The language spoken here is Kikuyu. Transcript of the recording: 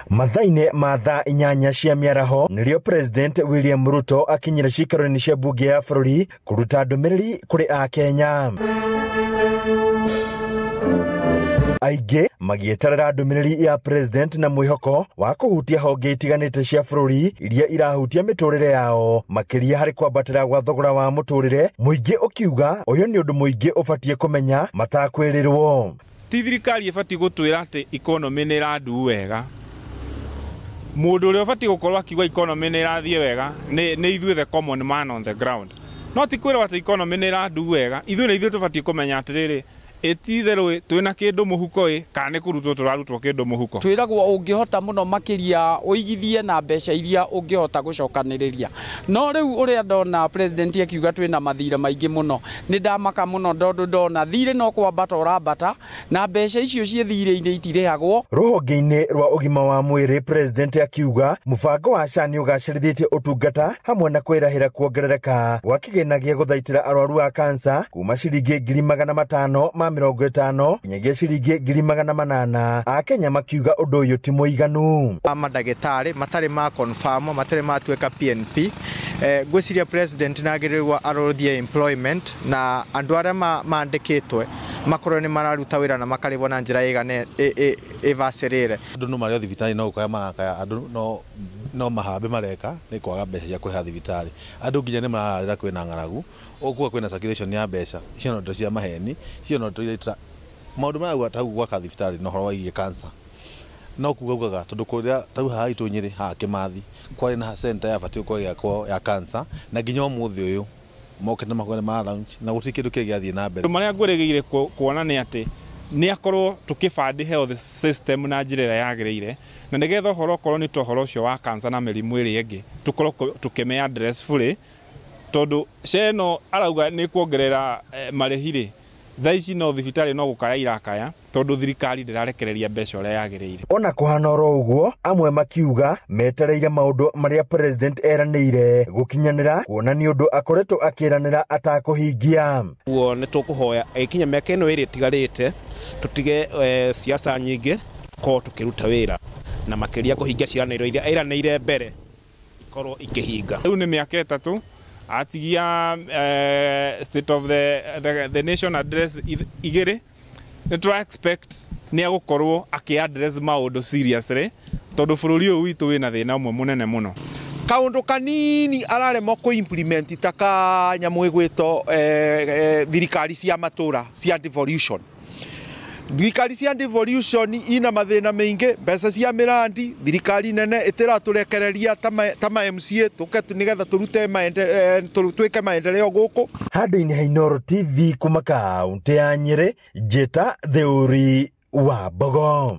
Mathaa-inĩ ma thaa 8 cia mĩaraho nĩrĩo President William Ruto akinyire ciikaro-inĩ cia mbunge ya bũrũri kũruta ndũmĩrĩri kũrĩ Akenya. Aingĩ magĩeterera ndũmĩrĩri ya President na mwĩhoko wa kũhutia honge itiganĩte cia bũrũri iria irahutia mĩtũrĩre yao, makĩria harĩ kwambatĩra gwa thogora wa mũtũrĩre, mũingĩ ũkiuga ũyũ nĩ ũndũ mũingĩ ũbatiĩ kũmenya matakwĩrĩrwo. Ti thirikari ĩbatiĩ gũtwĩra atĩ economy nĩ ĩrandu wega. Mũndũ ũrĩa ũbatiĩ gũkorwo akiuga economy nĩ ĩrathiĩ wega nĩ ithuĩ the common man on the ground. No ti kwĩrwo atĩ economy nĩ ĩrandu wega, ithuĩ nĩ ithuĩ tũbatiĩ kũmenya atĩrĩrĩ, ĩtitherũ twĩna kĩndũ mũhuko ĩ, kana nĩ kũrutwo tũrarutwo kĩndũ mũhuko. Twĩragwo ũngĩhota mũno makĩria ũigithie na mbeca iria ũngĩhota gũcokanĩrĩria. No rĩu ũrĩa ndona President akiuga twĩna mathirĩ maingĩ mũno, nĩ ndamaka mũno tondũ ndona thirĩ no kwambata ũrambata na mbeca icio ciĩ thirĩ-inĩ itirĩhagwo. Rũhonge-inĩ rwa ũgima wa mwĩrĩ, President akiuga mũbango wa SHA nĩ ũgacĩrithĩtie ũtungata hamwe na kwĩrahĩra kuongerereka gwa kĩgĩna gĩa gũthaitĩra arwaru a kansa kuma ciringi 550,000 nginyagia ciringi 800,000. Akenya makiuga ũndũ ũyũ ti mũiganu. Mandagĩtarĩ matarĩ ma confirm, matarĩ matuĩka PNP. Ngwĩciria President nĩagĩrĩirwo arorithie employment na andũ arĩa mandĩkĩtwe makorwo nĩ mararuta wĩra na makarĩhwo na njĩra ĩbacĩrĩire. Andũ no marĩ thibitarĩ no gũkaya marakaya, andũ no mahambe mareka nĩ kwaga mbeca cia kũrĩha thibitarĩ. Andũ nginya nĩ mararĩra kwĩna ng'aragu, ũkuga kwĩna circulation ya mbeca, icio no ndeto cia maheni, icio no ndeto iria maũndũ marauga ta gwaka thibitarĩ na ũhoro wĩgiĩ cancer. No kuga ugaga tondũ kũrĩa ta rĩu haha itũ Nyĩrĩ haha Kĩmathi kwarĩ na center yabatiĩ gũkorwo ĩgĩakwo ya cancer, na nginya ũmũthĩ ũyũ mokĩte makoiga nĩ ma launch na gũtirĩ kĩndũ kĩngĩ gĩathiĩ na mbere. Maũndũ marĩa ngwĩrĩgĩrĩire kuona nĩ atĩ nĩ akorwo tũkĩbandi health system na njĩra ĩrĩa yagĩrĩire, na nĩgetha ũhoro okorwo nĩ ta ũhoro ũcio wa cancer na mĩrimũ ĩrĩa ĩngĩ tũkorwo tũkĩmĩ address fully, tondũ SHA ĩno arauga nĩ kuongerera marĩhi rĩ, thaa ici no thibitarĩ no gũkaya irakaya tondũ thirikari ndĩrarekereria mbeca ũrĩa yagĩrĩire. Ona kũhana oro ũguo, amwe makiuga metereire maũndũ marĩa President eranĩire gũkinyanĩra, kuona nĩ ũndũ akoretwo akĩranĩra atakũhingia. Ũguo nĩ tũkũhoya ĩkinya mĩaka ĩno ĩrĩ ĩtigarĩte tũtige siasa nyingĩ, tũkorwo tũkĩruta wĩra na makĩria kũhingia ciĩranĩro iria eranĩire mbere ikorwo ikĩhinga. Rĩu nĩ mĩaka 3 atigia state of the nation address igĩrĩ, nĩ tũra expect nĩ agũkorwo akĩ address maũndũ seriously tondũ bũrũri ũyũ witũ wĩna thĩna ũmwe mũnene mũno. Kaũndũ kanini araremwo kũ implement ta ka nyamũ ĩgwĩtwo thirikari cia matũra cia devolution. Thirikari cia devolution ina mathĩna maingĩ, mbeca cia mĩrandi, thirikari nene ĩtĩratũrekereria ta ma MCA tũke nĩgetha tũrute twĩke maendeleo gũkũ. Handũ-inĩ ha Inooro TV kuma kaũntĩ ya Nyĩrĩ, Njĩta Theuri wa Mbogo.